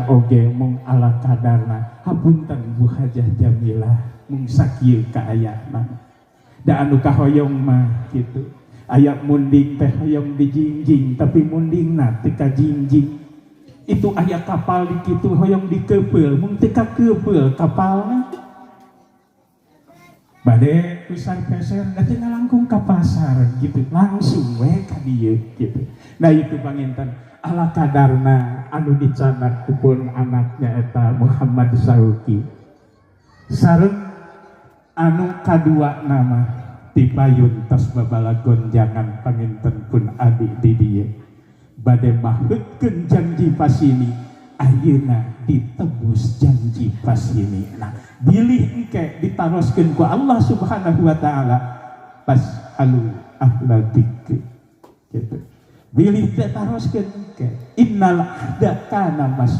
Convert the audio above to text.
Oge mung ala kadarna. Hapunten, Bu Hajah Jamilah, mung sakieu kaayana. Da anu kahoyong mah kitu, aya munding teh hoyong dijingjing, tapi mundingna teu kajingjing. Itu aya kapal di kitu hoyong dikepeul, mung teu kakepeul kapalna. Bade pusar peser da teu ngalangkung ka pasar gitu, langsung we ka dieu gitu. Nah, itu panginten ala kadarna anu dicandak pun anaknya eta Muhammad Sauki. Sareng anu kadua nama tipayun tos babalagon jangan panginten pun adik di dieu bade maheutkeun janji pasini, ayeuna ditebus janji pasini. Nah, bilih engke ditaroskeun ku Allah Subhanahu wa Taala, fas'alu ahla dzikri gitu, bilih ditaroskeun engke, innal ahda kana mas